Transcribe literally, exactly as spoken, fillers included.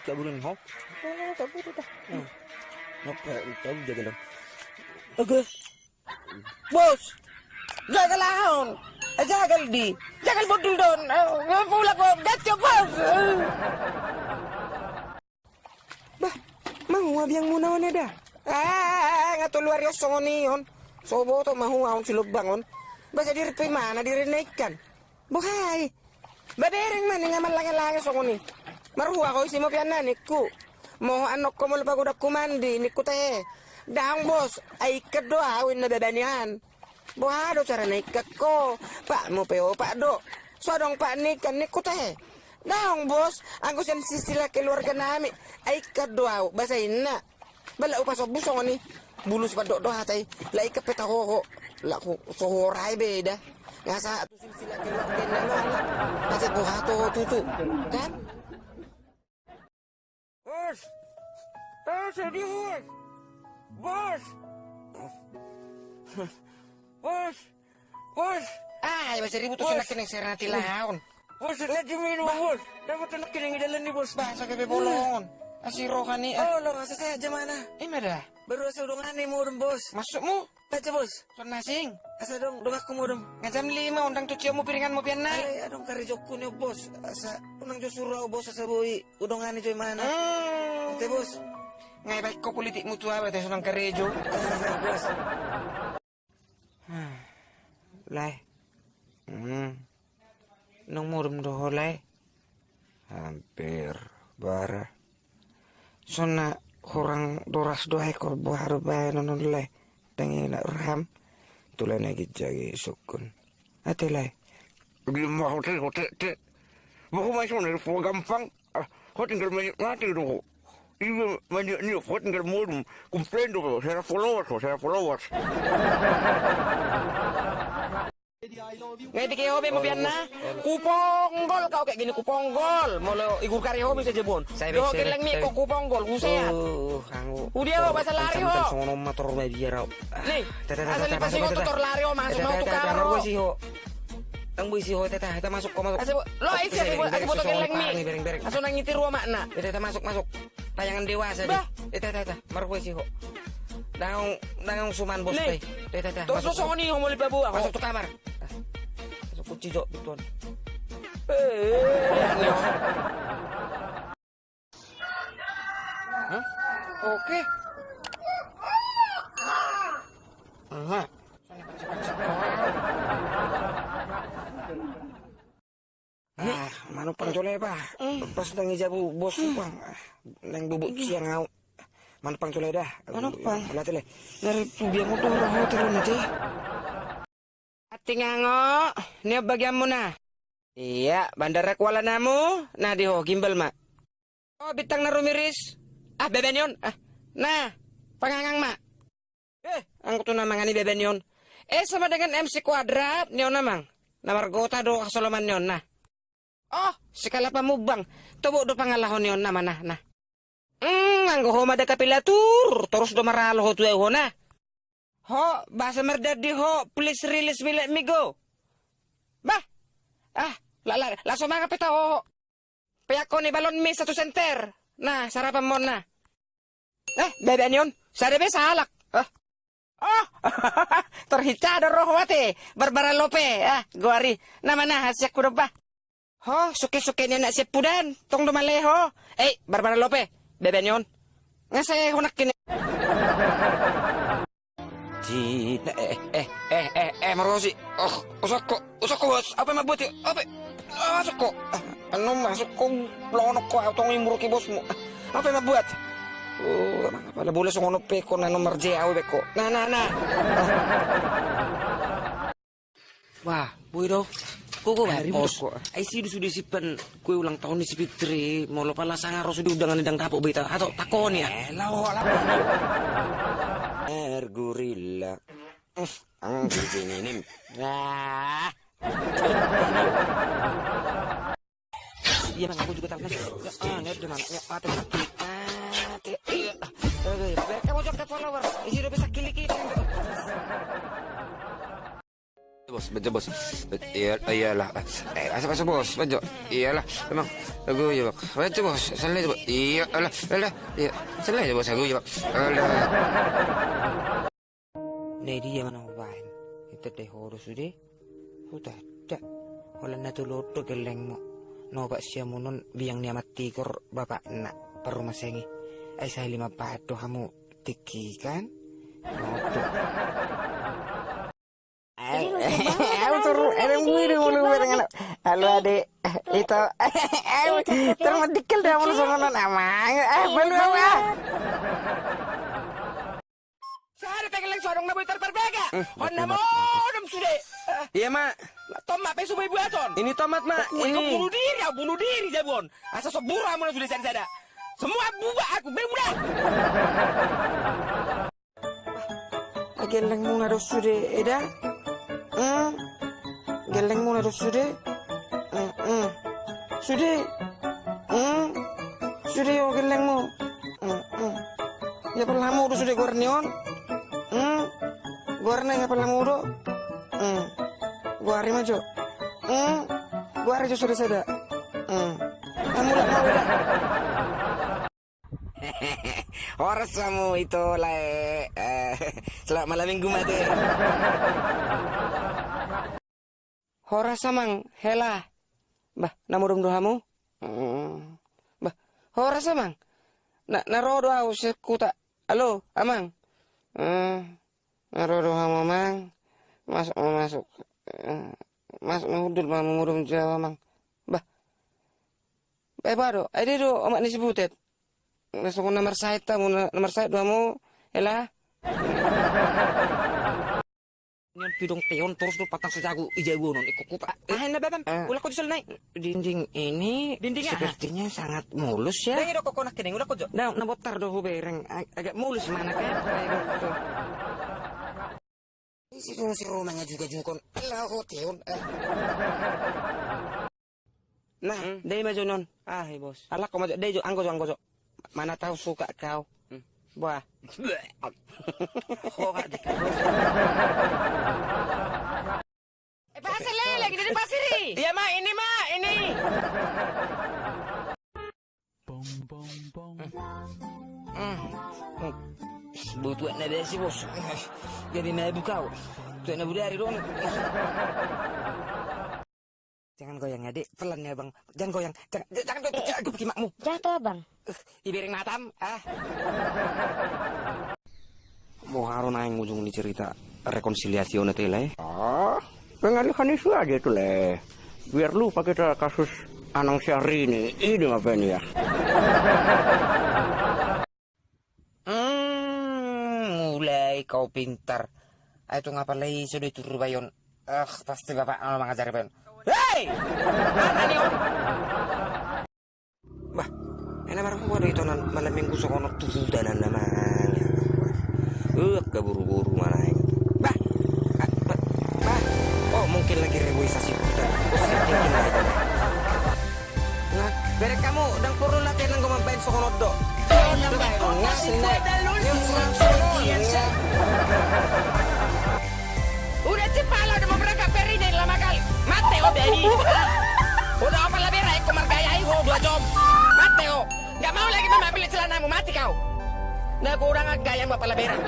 Kabulan ho. Oke. Bos. Jagal ahu on. Jagal di. Jagal bodil do on. Pulak on. Gaco, bos. Bah, manguabiang muna on eda. Ah, nga tolu ari on songon i on. So boto mahua on si lobang on. Bah, jadi ripe mana di rene ikan. Bohai. Babereng ma ninna marlange-lange songon i. Marhua ho ise ma pian na ningku. Moho annon ho molo pagodangku mandi ningku tehe. Daong bos, ai ikan do au inna babanian. Boha do carana ikan ho. Pakmu pe opat do. So adong pak ni ikan ningku tehe. Daong bos, anggo sian silsilah keluarga nami. Ai ikan do au, basa inna. Bala upa sobu songon i. Bulus pandok do hata i. La ikan pe tahoho. La hu sohorai beda. Ngasa tu silsilah keluarga na mana. Ate boha toho tutu. Kan? Bos. Bos, dia bos. Bos. Bos. Bos. Ah, ya masih ribut tuh. Bos. Sunak kena serang hati laon. Bos, lagi minum, bah. Bos. Dapat anak kena ngidalan nih, bos. Bah, sakit bolong. Asi rohani, ah. Oh, lo rasa saya aja mana? Ima da. Baru rasa udah ngane mau dong, bos. Masukmu? Taca, bos. Son nasing. Asa dong, dong aku mau dong. Nga jam lima undang tu cio mu piringan mu pian na. Alai, adong karejo ku ni, bos. Asa undang jo suru au, bos, asa boi. Udah ngane jo imana. Hmm. Ate, bos. Nga baik ko politik mu tu apa te sonang karejo. Ah, bos. Lae. Hmm. Nung modom do ho lae. Hampir bara. Sona hurang doras do ae ko boha do baenon on lae. Tangi na raham. Tula na gijagi sukun. Ate lae. Dia mau hote hote te. Boha mai sona gampang. Ah, ho tinggal mate do ho. Iba mate ni ho tinggal modom. Komplain do ho, saya followers ho, saya followers. Nga i dike ho be mo pian na. Kuponggol kau kayak gini, kuponggol. Molo igur kari ho bisa jebon. Dohot geleng ni ko kuponggol, buset. Udia ho, basa lari ho. Songon on ma tor ma biar au. Ni, asa ni pasingot tor lari ho, masuk mau tukar ho. Tang boi si ho, tata, tata masuk ko, masuk. Asa bo-, lo, isi, asa bo-, asa boto geleng ni. Bereng, bereng. Asa nang iti ruo makna. Tata, tata masuk, masuk. Tayangan dewasa deh. Bah. Tata, tata, marhue si ho. Dangang, dangang suman bos teh. Tata, tata. Tos masuk. Songon i ho moli paboa ho. Masuk tu kamar. Masuk kunci jo betul. Eh. Hah? Oke. Aha. Ah, manopang jole, bah. Hmm. Pas nang i jabu bos, hmm, bang. Ah, nang bubut siang au. Manopang jole dah. Manopang. Bola tele. Nari tu biang motor, motor nanti. Ating ango, ni bagianmuna. Iya, Bandara Kuala Namu, na di ho gimbal ma. Oh, bintang na rumiris. Ah, bebe ni on. Ah, na, pangangang ma. Eh, anggo tu na mangan i bebe ni on. Eh, sama dengan M C kuadrat ni on amang. Na margota do hasoloman ni on na. Oh, si kalapa mubang. Tobok do pangalaho ni on na mana, na. Hmm, anggo ho ma da kapilatur, torus do maralo ho tu au ho na. Ho, basa mardandi ho, please release me, let me go. Bah. Ah, la, la, laso mangan pe taho ho. Peak ho ni balon mi satu senter. Na, sarapan mon na. Eh, bebe ni on, sada be salak. Eh. Oh, terhica do roh wate, Barbara Lope. Ah, goari. Na mana hasiak ku do bah. Ho, suke-suke ni anak siap pudan, tong do male ho. Eh, Barbara Lope, bebe ni on. Nga sai ho nangkin. Cina, eh, eh, eh, eh, eh, marosi. Oh, usokko, usokko bos, apa ma buat ya? Apa? Ah, usokko. Ah, anu masuk ko, lonok ko, tong imur ki bosmu. Ah, apa ma buat? Oh, pala bola songon on pe ko, na nomor J A W ko. Na, na, na. Ah. Wah, boi do. Koko bari bos. Ai si do sude simpan kue ulang tahun ni si Fitri, molo pala sanga ro sude undangan ni dang dapot be ita. Ato takon ya. Eh, lao, lao. Air gorilla. Ang gigi ninim. Wah. Iya, Bang, aku juga tahu, Bang. Ya, ah, ini udah mana? Ya, mati, mati. Mati. Iya. Aduh, biar kamu juga followers. Isi udah bisa kili-kili, kan, gitu. Bos, baca, Bos. Iya, iyalah. Eh, asa, asa, Bos, baca. Iyalah, emang. Agu ya, Bang. Baca, Bos. Salah itu, Bang. Iya, alah, alah. Iya, salah itu, Bos. Agu ya, Bang. Alah. Nai dia mana baen? Ita dai hodo sude. Huta, dak. Holan na tolu do gellengmu. Nobat siamun on biang ni amat tigor bapakna parrumasengi. Ai sahali mambaen do hamu tingki kan? Nobat. Au turu, ada mui di mulu bareng anak. Halo, Ade. Ito. Au turu, madikil dah mulu songonon, amang. Ah, balu, au, ah. Sada tegel leng sodong na boi tarparbega. Honna modom sude. Iya, Mak. Tomat pe sude buaton. Ini tomat, Mak. Ini bunuh diri, au bunuh diri jabu on. Asa sobura muna sude sada-sada. Semua buba aku, be udah. Ah, gellengmuna do sude, eda? Hmm? Gellengmuna do sude? Hmm, hmm. Sude? Hmm? Sude o gellengmu? Hmm, hmm. Ia pala hamu do sude goar ni on? Hmm? Goarna ia pala hamu do? Hmm. Goari ma jo. Hmm? Goari jo sude sada. Hmm. Hamu lah mau eda. Horas hamu ito lae. Eh, selamat malam minggu mate. Horas amang, hela. Bah, na modom do hamu? Hmm. Bah, horas amang. Na, na ro do au sian huta. Halo, amang. Hmm. Na ro do hamu amang. Masuk, masuk. Hmm. Masuk ma hundul ma hamu modom jo amang. Bah. Bah, bah do. Ai dia do omak ni si Butet. Na songon na marsahit hamu, na, na marsahit do hamu, hela. Nian pidong teon torus do patang sajagu i jabu on, ikut kupa. Ah, na babam, eh, ulak ko di sol nai. Dinding ini dinding, ah, sepertinya sangat mulus ya. Dai do koko nak kening, ulak ko jo. Nah, na botar do hubereng, ag-, agak mulus mana kan. Isi dong si Roma ngajuga jukon. Alah, ho teon. Eh. Nah, hmm, dai ma jo non. Ah, i bos. Alah, ko ma jo, dai jo, anggo jo, anggo jo. Mana tahu suka kau. Hmm. Buah. Ho, Kak, di kau. Eh, pasir lele, gini di pasir i. Iya, Ma, ini, Ma, ini. Hmm. Hmm. Butuh na besi, bos. Jadi mabuk kau. Tuh na budari dong. Jangan goyang ya, Dek. Pelan ya, Bang. Jangan goyang. Jangan, jangan goyang. Aku pakai makmu. Jatuh, Abang. Eh, ibereng matam. Ah. Boha do naeng ujung ni cerita rekonsiliasi on ate lae? Ah, pengalihan isu aja itu lae. Biar lupa kita kasus Anang Syahrini. Ini apa ini ya? Hmm, mulai kau pintar. Ai tung apalai so do i turu bayon. Eh, pasti bapak mau mangajari bayon. Hei! Mana ni on? Bah, enak marah gua do ito nan malam minggu songon on tu huta nan namanya. Eh, kaburu-buru mana ini? Bah, ah, bah, bah. Oh, mungkin lagi reboisasi hutan. Pusing thinking lah itu. Nah, berek hamu, ndang porlu latihan anggo mambaen songon on do. Udah cipala udah mau berangkat Ferry dari lama kali. Mate ho, babi. Udah apa lah berak, aku margaya ho dua jam. Mate ho. Nggak mau lagi mengambil celanamu, mati kau. Nah, kurang gaya mau apa lah berak.